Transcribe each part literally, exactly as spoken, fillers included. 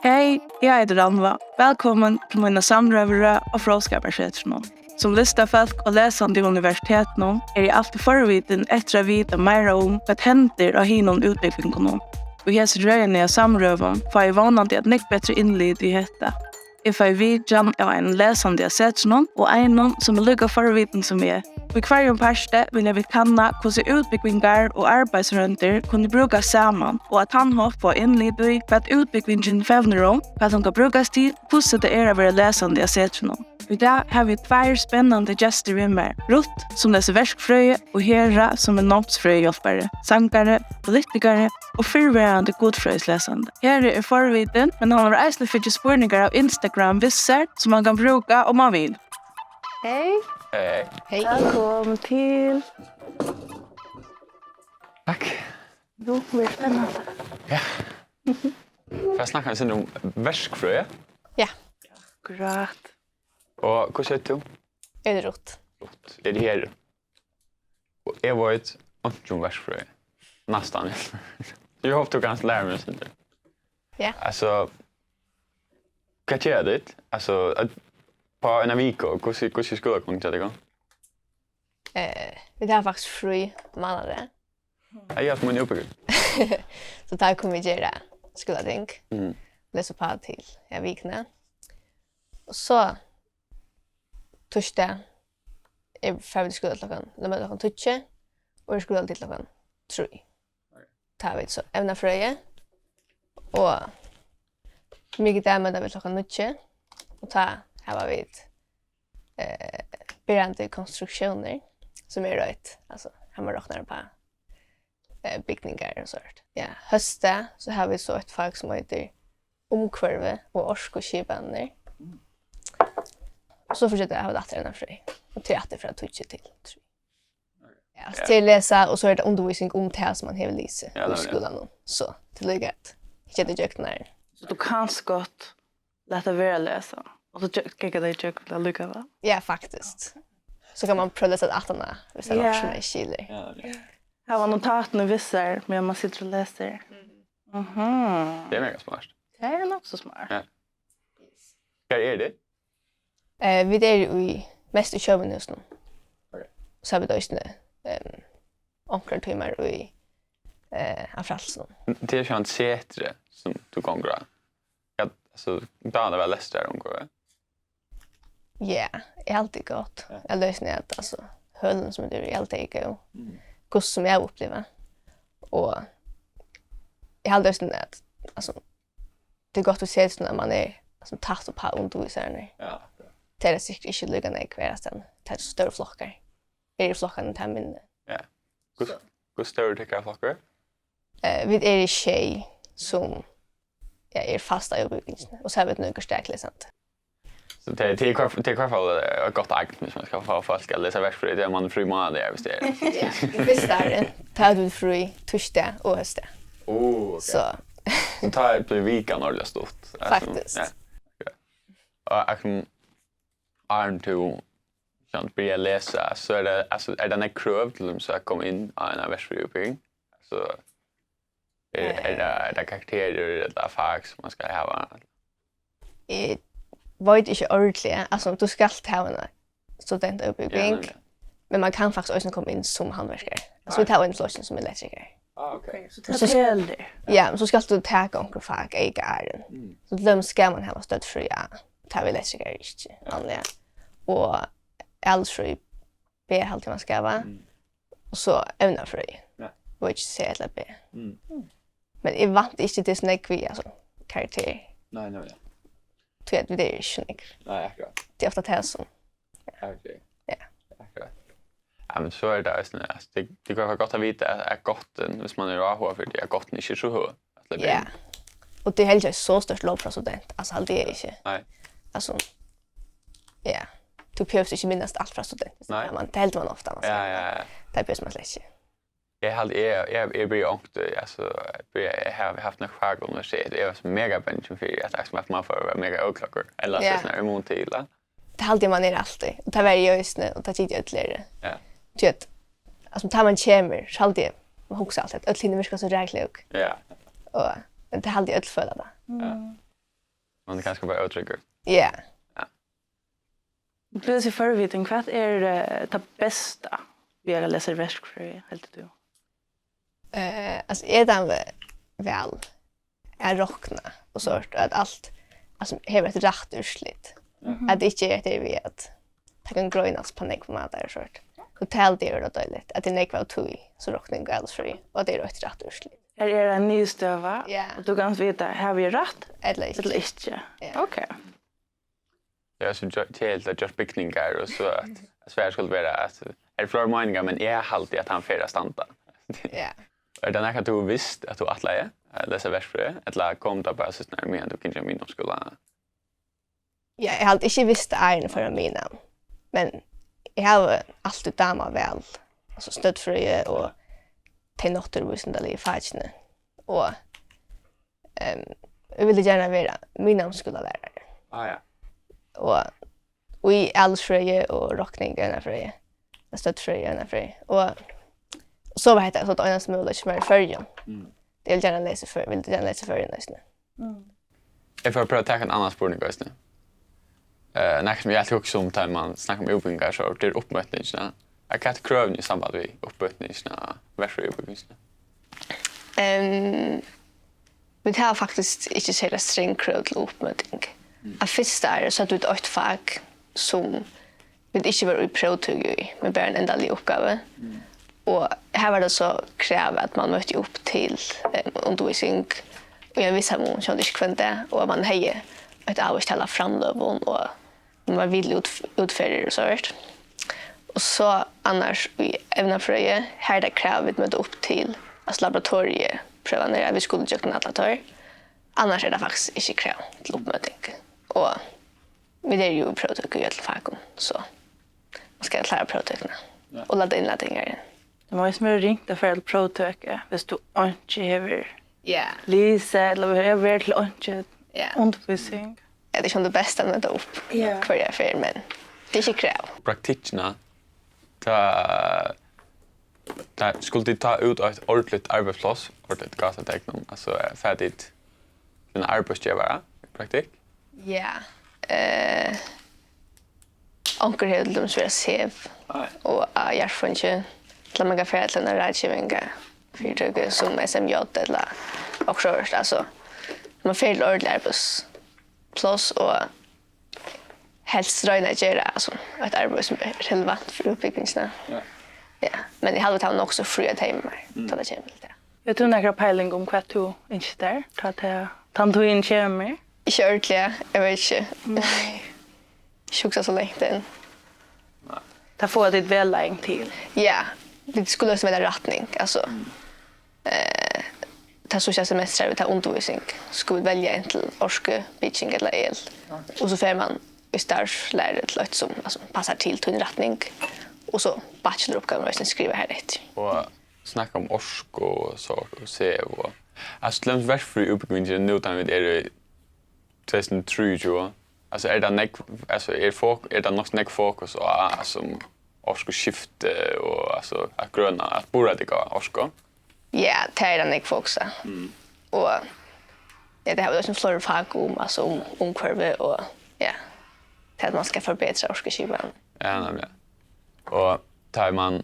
Hey, eg eiti Rannvá. Vælkomin til mína samrøðurøð á Fróðskaparsetrinum. Sum listafólk og lesandi í universitetinum eri eg altíð forvitin eftir at vita meira um, hvat hendir á hinum útbúgvingunum. Í hesi røðini av samrøðum fái eg vónandi eitt nógv betri innlit í hetta. Eg fái vitjan av einum lesandi av setrinum og einum, sum er líka forvitin sum eg. Í hvørjum parti vilja vit kanna, hvussu útbúgvingar og arbeiðsroyndir kunnu brúkast saman, og á tann hátt fáa innlit í, hvat útbúgvingin fevnir um, hvat hon kann brúkast til, hvussu tað er at vera lesandi av setrinum. Í dag havi eg tveir spennandi gestir við mær, Ruth, sum lesur verkfrøði, og Hera, sum er námsfrøðihjálpari, sangari, politikari og fyrrverandi gudfrøðislesandi. Hera er forvitin, men hann hevur eisini fingið spurningar av Instagram við sær, sum hann kann brúka, um hann vil. Hey. Hey. Hey. Vælkomin til. Takk. Nú verður spennandi. Ja. Fara at snakka eitt sindur um verkfrøði. Ja. Akkurát. Og hvussu eitur tú? Eg eiti Ruth. Ruth. Eg eiti Hera. Og eg veit einki um verkfrøði. Næstan. Eg hopi, tú kanst læra meg eitt sindur. Ja. Altso, hvat gera tit? Altso, at, á eini viku, hvussu, hvussu er skúlagongdin hjá tykkum? Eh, vit hava faktiskt frí mánadag. Eg havi mín útbúgving. So tá kunnu vit gera skúlating. Mhm. Lesa upp á til, ja, vikuna. Og so týsdag er, fara vit í skúla klokkan, ella møta klokkan tíggju, og eru í skúla til klokkan trý. Tá hava vit so evnafrøði, og mikudag møta vit klokkan níggju, og tá hava vit, eh, berandi konstruktiónir, sum er eitt, altso, har man roknar upp á, eh, bygningar og sovorðið. Ja, hósdag, so hava vit so eitt fak sum eitur umhvørvi og orkuskipanir. Og so fortseta vit at hava tað aftur evnafrøði, og tað er aftur frá tíggju til trý. Ja, so tað er lesa, og so er tað undirvísing um tað sum man hevur lisið í skúlanum. So, tað er líka at gera tað gjøgnum her. So tú kanst gott lata vera at lesa, og so ganga tey ígjøgnum tað allíkavæl? Ja, faktiskt. So kann man prøva at lesa aftaná, viss tað er nokk sum man ikki skilir. Ja, nemliga. Hava notatini við sær, meðan man situr og lesur. Mhm. Tað er mega smart. Tað er nokk so smart. Ja. Hvar eru tit? Eh, vit eru í, mest í Sjóvinnuhúsinum. Ok. So hava vit eisini, ehm, onkrar tímar í, eh, á Frælsinum. Tað er ikki eitt setur sum tú gongur á? Ja, altso, dámar tær væl lestrar, gongur? Ja, eg haldi gott. Ja. Eg haldi eisini at, altso, hølini sum vit eru í, eg haldi tey eru góð. Mm. Hvussu sum eg havi upplivað. Og eg haldi eisini at, altso, tað er gott við setrinum at man er, altso, tætt upp á undirvísararnar. Ja, akkurát. Tað er sikkurt ikki líka nógv aðrastaðni. Tað eru so stórir flokkar. Eru flokkarnir tað minni. Ja. Hvussu, so, hvussu stórir eru tykkara flokkar? Eh, vit eru sjey sum, ja, eru fast á útbúgvingini, og so hava vit nøkur staklesandi. So tað, tað er í hvørt, tað er í hvørt fall, eh, eitt gott agn, viss man skal fáa fólk at lesa verkfrøði, tað er, at man er frí mánadag, viss tað er. Ja, í fyrsta ári, tá høvdu vit frí týsdag og hósdag. Ó, ok. So. So tá blívur vikan ordiliga stutt. Altso, faktiskt. Ja, ok. Og, ehm, áðrenn tú, sånn, byrjar at lesa, so er tað, altso, er tað nógv krøv til dømis at koma inn á eina verkfrøðiútbúgving? Altso, er, er tað, er tað karakterir ella fak sum man skal hava? Eg veit ikki ordiliga. Altso, tú skalt hava eina studentaútbúgving, ja, nemliga, men man kann faktiskt eisini koma inn sum handverkari. Altso, vit hava ein flokkin sum elektrikari. Ah, ok. Ok, so tað telur. Ja, men so skalt tú taka onkur fak eyka áðrenn. Mm. So til dømis skal man hava støddfrøði A, tað hava elektrikarar ikki, ja, vanliga. Og alisfrøði B haldi eg man skal hava. Mm. Og so evnafrøði. Ja. Og ikki C ella B. Mm. Men eg vænti ikki, tað er so nógv við, altso, karakter. Nei, nei, ja. Tí at vit eru ikki so nógv. Nei, akkurát. Tað er ofta tað sum, ja. Ok. Ja. Akkurát. Ja, men so er tað eisini, altso, tað, tað kann vera gott at vita at, at gáttin, viss man er áhugað fyri tí, at gáttin ikki er so høg. Ja. Og tað er heldur ikki so stórt loop frá student, altso, haldi eg ikki. Nei. Altso, ja. Tú behøvir ikki minnast alt frá student. Nei. Ja, man, tað heldur man ofta, man skal. Ja, ja, ja. Tað behøvir man slett ikki. Eg haldi, eg, eg, eg byrjaði onkuntíð, altso, eg byrjaði, eg havi havt nøkur fak á universiteti, eg var so mega bangin fyri, at, at man fór at vera mega óklókur, ella, ja, so, sånn, í mun til, ja. Tað haldi eg man er altíð, og tað var eg eisini, og tað giti eg øll eru. Ja. Tí at, altso, tá man kemur, so haldi eg, man hugsar altíð, at øll hini virka so ræðuliga klók. Ja. Og, men tað haldi eg øll føla tað. Ja. Man er kanska bara ótryggur. Ja. Ja. Blivur til forvitin, hvat er, eh, tað besta við at lesa verkfrøði, heldur tú? Eh, altso, eg dámi væl at rokna og sovorðið, og at alt, altso, hevur eitt rætt úrslit. Mhm. At tað ikki er hetta við at tað kann greinast á nógvar mátar og sovorðið. Totalið er tað deiligt, at tað er nógv av tí, so rokning og alisfrøði, og tað er eitt rætt úrslit. Her er ein niðurstøða, ja, og tú kanst vita, havi eg rætt ella ikki. Ella ikki. Ja. Ok. Tað er so gjo-, keðiligt at gjørt bygningar, og so at, at svarið skuldi vera, at her eru fleiri meiningar, men eg haldi, at hann fer at standa. Ja. Er tað nakað, tú visti, at tú ætlaði at lesa verkfrøði, ella kom tað bara seinni, meðan tú gikk í miðnámsskúla? Ja, eg haldi ikki, eg visti áðrenn eg fór á miðnám, men eg havi altíð dámað væl, altso, støddfrøði og tey náttúruvísindaligu fakini. Og, ehm, eg vildi gjarna vera miðnámsskúlalærari. Ah, ja. Og í alisfrøði og rokning og evnafrøði, støddfrøði og evnafrøði. Og, og so var hetta so tann einasti møguleikin sum var í Føroyum. Mm. Eg vil gjarna lesa í Før-, vildi gjarna lesa í Føroyum eisini. Mm. Eg fari at prøva at taka ein annan spurning eisini. Eh, nakað sum eg altíð hugsi um, tá man snakkar um útbúgvingar, so er uppmøtingina. Hvat eru krøvini í samband við uppmøtingina, verkfrøðiútbúgvingina? Ehm, vit hava faktiskt ikki serliga strong krøv til uppmøting. Mm. Á fyrsta ári, so høvdu vit eitt fak, sum vit ikki vóru í próvtøku í, men bara eina endaliga uppgávu. Mm. Og har var tað so krav, at man møtti upp til, eh, undirvísing, og eg vissi, at man sjónti ikki hvønn dag, og at man hevði eitt ávíst tal av framløgum, og man var við til út-, útferðir og so víðari. Og so annars í evnafrøði, har er tað krav, vit møta upp til, altso, laboratorieprøvarnar, at vit skulu gjøgnum allar teir. Annars er tað faktiskt ikki krav til uppmøting. Og vit eru jú í próvtøku í øllum fakum, so man skal klára próvtøkuna, ja, og lata innlatingar inn. Tað má eisini vera ringt at fara til próvtøku, viss tú einki hevur, ja, lisið, ella hevur verið til einki, ja, undirvísing. Ja, tað er ikki tað besta at møta upp, ja, hvørja ferð, men tað er ikki krav. Praktikkina, tá, tá, skulu tit tá út á eitt ordiligt arbeiðspláss, ordiligt í gásateknum, altso, eh, fara tit til ein arbeiðsgevara í praktikk? Ja. Eh, onkur hevur til dømis verið á SEV, nei, og á Jarðfeingi, ella man kann fara til eina ráðgevingafyritøku sum S M J ella okkurt sovorðið, altso, man fer til ordiligt arbeiðspláss og helst royna at gera, altso, eitt arbeiði sum er relevant fyri útbúgvingina. Ja. Ja, men eg haldi, vit hava nokk so fríar teymar, mm, tá tað kemur til tað. Hevur tú nakra peiling um hvat tú ynskir tær, tá tað, tann tíðin kemur? Ikki ordiliga, eg veit ikki. Nei. Ikki hugsað so langt enn. Nei. Tað fáa tit vegleiðing til? Ja, vit skulu eisini velja rætning, altso. Mm. Eh, tað síðsta semestrið, vit hava undirvísing, skulu vit velja inn til orku, bygging ella el. Ok. Og so fer man í starvslæru til eitt sum, altso, passar til tín rætning. Og so bacheloruppgávur eisini skriva har eftir. Og snakka um orku og so, og SEV og, altso, til dømis verkfrøðiútbúgvingin nú, tá vit eru í tvey túsund og trýogtjúgu, altso, er tað nógv, altso, er fok-, er tað nokk nógv fokus á, altso, um orkuskifti og, altso, at grøna, at burðardygga orku? Ja, tað er tað nógv fokus á. Mm. Og, ja, tað hava vit eisini fleiri fak um, altso, um umhvørvi og, ja, tað at man skal forbetra orkuskipan. Ja, nemliga. Og tá er man,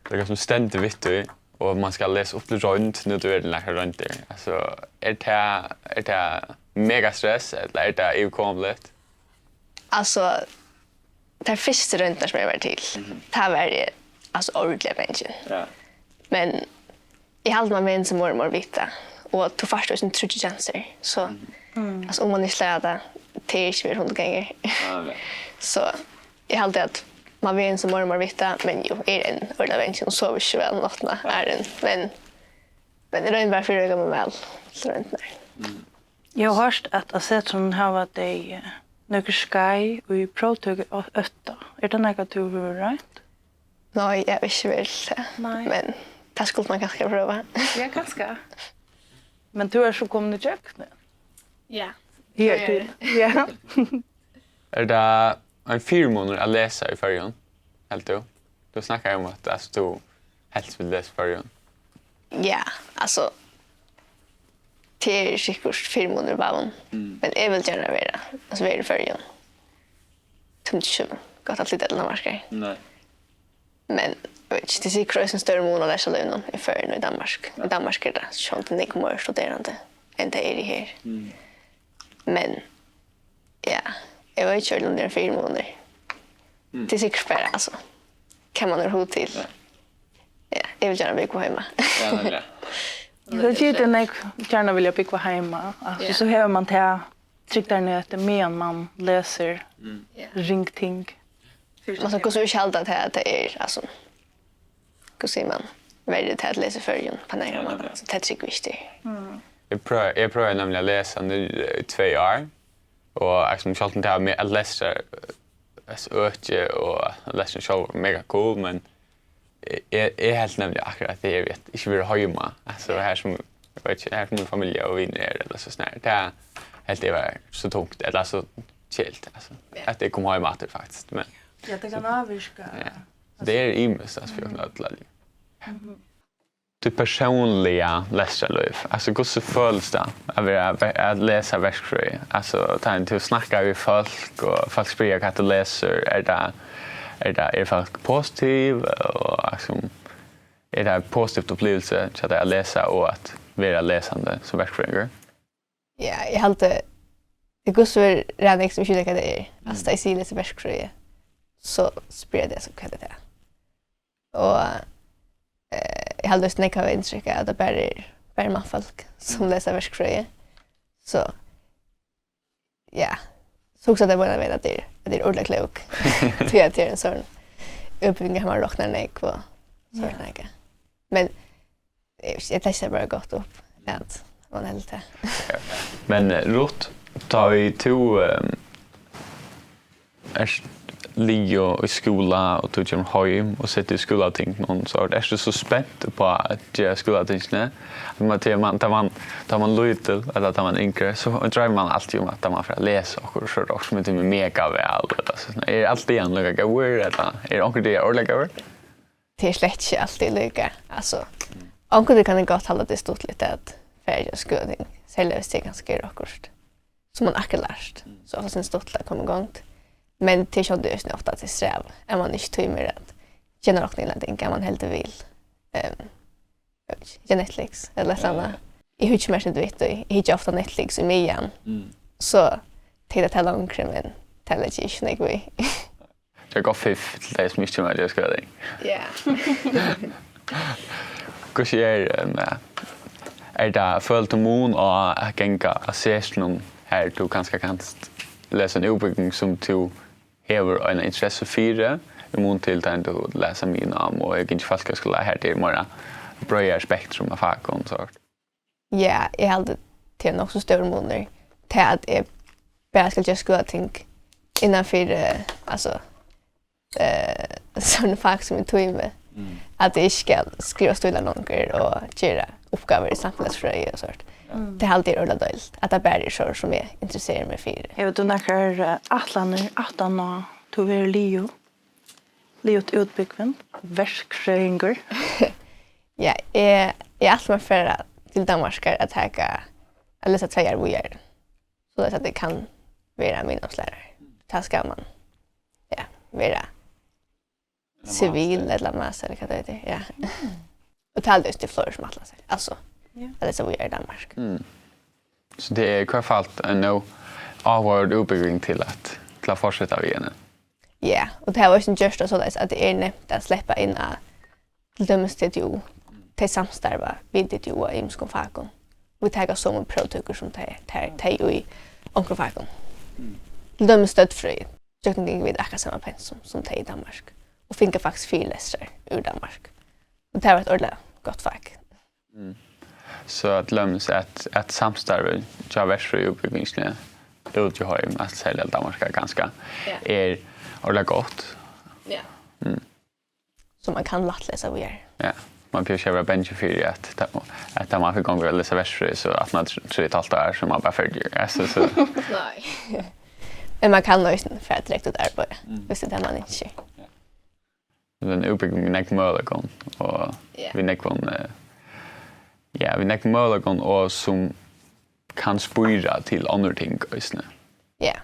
tað er sum stendur við tí, og man skal lesa upp til roynd, nú tú er til nakrar royndir. Altso, er tað, er tað mega stress, ella er tað yvirkomuligt? Altso, tær fyrstu royndirnar sum eg var til, mhm, tá var eg, altso, ordiliga bangin. Ja. Men eg haldi, man venur seg meira og meira við tað, og tú fært eisini tríggjar kjansir, so, mm, altso, um man ikki lærir tað, tað er ikki verið hundrað gangar. Ah, ok. So, eg haldi, at man venur seg meira og meira við tað, men jú, eg eri enn ordiliga bangin og sovi ikki so væl um náttina, ja, eri enn, men, men eg royni bara at fyrireika meg væl til royndirnar. Mm. Eg havi hoyrt, at á Setrinum hava tey, eh, nøkur skeið í próvtøkuótta. Er tað nakað, tú hevur roynt? Nei, eg havi ikki verið til tað. Nei. Men tað skuldi man kanska prøva. Ja, kanska. Men tú ert so komin ígjøgnum? Ja. Ja, tað er tú, ja. Er tað ein fyrimunur at lesa í Føroyum, heldur tú? Tú snakkar um at, altso, tú helst vil lesa í Føroyum. Ja, altso, Tað er sikkurt fyrimunur í báðum, mm, men eg vil gjarna vera, altso, vera í Føroyum. Tímdi ikki gott at flyta til Danmarkar. Nei. Men, eg veit ikki, tað er sikkurt eisini størri mun á lestrarlívinum í Føroyum og í Danmark. Í Danmark er tað sjálvandi nógv meira studerandi enn tað er her. Mm. Men, ja, eg veit ikki, um tað er ein fyrimunur. Mm. Tað er sikkurt bara, altso, hvat man hevur hug til. Ja. Ja, eg vil gjarna búgva heima. Ja, nemliga. Eg hyggi, tað er nógv gjarna vilja búgva heima. Altso, ja, so hevur man tað trygdarnetið, meðan man lesur, mm, ja, ring ting. Man skal hvussu ikki halda, at tað, at tað er, altso, hvussu sigur man, verri til at lesa í Føroyum, á ein annan máta. Ja, ja. So tað trúgvi eg ikki. Mm. Eg prøvi, eg prøvi nemliga at lesa nú í tvey ár, og, altso, sjálvt um tað er me-, at lesa, eh, øki og at lesa sjálv er mega cool, men eg, eg, eg helt nemliga akkurát at eg vil ikki vera heima. Altso, her sum, eg veit ikki, her sum mín familja og vinir eru, ella so snar. Tað helt eg var so tungt, ella so keðiligt, altso, ja, at eg kom heim aftur, faktiskt. Men ja, tað kann ávirka. Ja. So tað er ymiskt, altso, fyri okkum øll, altso. Mhm. Títt persónliga lestrarlív? Altso, hvussu følist tað at vera, at lesa verkfrøði? Altso, tá tú snakkar við fólk, og fólk spyrja hvat tú lesur, er tað, er tað, eru fólk positiv, og, altso, er tað eitt positivt upplivilsi hjá tær at lesa og at vera lesandi sum verkfrøðingur? Ja, eg haldi, tað er hvussu er ræðan, sum ikki veit hvat tað er. Altso, mm, tá eg sigi lesa verkfrøði, so spyrja tey, altso, hvat er tað? Og, eh, eg haldi, at nógv hava inntrykk av, at tað bara er, bara er mannfólk, sum lesa verkfrøði. So, ja. So hugsa tey bara, at tað er, at tað er ordiliga klókt. Tí at tað er ein sovorðin útbúgving, har man roknar nógv og sovorðið, ja, nakað. Men eg, eg tekstar bara gott upp, at man heldur tað. Ja. Men, eh, Ruth, tá ið tú, eh, ert liðug í skúla, og tú kemur heim og situr í skúlatingunum, so ert tú so spent upp á at gera skúlatingini, at man, tá man, tá man, tá man lítil, ella tá man yngri, so droymir man altíð um, at tá man fer at lesa okkurt, so er tað okkurt, sum er mega væl, ella so. Er altíð hann líka góður, ella er onkur dagur ordiliga góður? Tað er slett ikki altíð líka. Altso, onkuntíð kann eg gott halda, tað er stuttligt at fara í skúlating, serliga viss tað kanska er okkurt, sum man akkurát lært. So er tað stuttligt at koma í gongd. Men tað er sjálvandi eisini ofta, at tað er strævið, at man ikki tímir at gera nakað ella ting, at man heldur vil, ehm, eg veit ikki, hyggja Netflix ella eitt ella annað. Ja, ja. Eg hyggi mest við tí, eg hyggi ofta Netflix í miðjan. Mm. So tekur tað longri, men tað leggi eg ikki nógv í. Tað er gott fiff til tey, sum ikki koma at gera skúlating. Ja. Hvussu er, eh, med, er tað, følir tú mun á at ganga á setrinum, har tú kanska kanst lesa eina útbúgving, sum tú hevur eina interessu fyri, í mun til tá tú lesur miðnám og hevur gingið fólkaskúla, har tað er meira breiðari spektrum av fakum og sovorðið? Ja, eg haldi, tað er nokk so stórur munur. Tað, at eg bara skal gera skúlating innan fyri, eh, altso, eh, sovorðin fak sum eg tími, mm, at eg ikki skal skriva stílar longur og gera uppgávur í samfelagsfrøði og sovorðið. Mm. Tað haldi eg er ordiliga deiligt, at tað bara er sovorðið, sum eg interesseri meg fyri. Hevur tú nakrar, eh, ætlanir aftan á tú verður liðug? Liðugt útbúgvin, verkfrøðingur. Ja, eg, eg ætli mær at fara til Danmarkar at taka, at lesa tvey ár víðari. Soleiðis at eg kann vera miðnámslærari. Tá skal man, ja, vera sivil ella master, ella hvat tað eitur, ja. Mm. Og tað er fleiri sum ætla sær, altso, ja, at lesa víðari í Danmark. Mm. So tað er í hvørt fall ein nóg áhugaverd útbúgving til at, til at fortseta við henni. Ja, og tað hava eisini gjørt tað soleiðis, at tað er nemt at sleppa inn á til dømis T T U. Tey samstarva við T T U á ymiskum fakum. Vit taka somu próvtøkur sum tey, tey, tey í onkrum fakum. Mm. Til dømis støddfrøði. Gjøgnumgingu vit akkurát sama pensum sum tey í Danmark. Og fingu faktiskt fyrilestrar úr Danmark. Og tað var eitt ordiliga gott fak. Mm. So at til dømis at, at samstarvið hjá verkfrøðiútbúgvingini úti í heim, altso serliga Danmark kanska, ja, er ordiliga gott. Ja. Mm. So man kann lætt lesa víðari. Ja. Man behøvir ikki at vera bangin fyri at, at tá man fer í gongd við at lesa verkfrøði, so aftaná trý, trý og eitt hálvt ár, so er man bara ferdigur. Altso, so. Nei. Men man kann eisini fara direkte út at arbeiða, mm, viss tað er tað man ynskir. Ja. Ein útbúgving við nógvum møguleikum og, ja, við nógvum, eh, ja, við nógvum møguleikum og sum kann spíra til onnur ting eisini. Ja.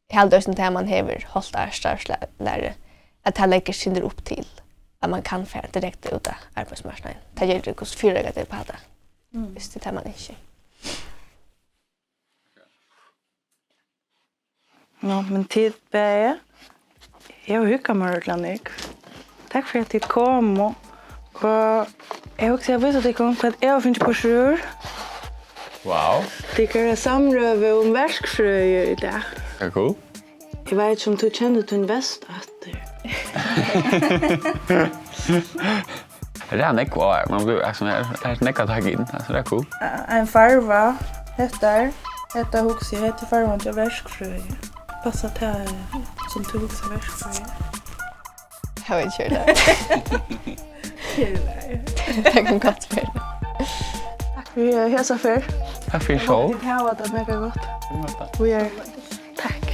Eg haldi eisini, tað man hevur hálvt ár starvslæru, at tað leggur sindur upp til, at man kann fara direkte út á arbeiðsmarknaðin. Tað ger tað, hvussu fyrireika tey upp á tað, viss tað er tað, man ynskir. Nå, men tit bæði, eg havi huggað mær ordiliga nógv. Takk fyri, at tit komu. Og eg hugsi, eg vísi tykkum, hvat eg havi fingið burtur úr. Wow. Tykkara samrøðu um verkfrøði í dag. Ja, cool. Eg veit ikki, um tú kennir tín vest aftur. Her er nógv á, man blívur, altso, her, her er nógv at taka inn, altso, tað er cool. Ein farva, hetta er, hetta hugsi eg, hetta er farvan til verkfrøði. Passar tað, sum tú hugsar verkfrøði? Eg veit ikki, hvat tað er. Tað er í lagi. Tað kann gott vera. Takk fyri hesa ferð. Takk fyri sjálv. Tit hava tað mega gott. Takk.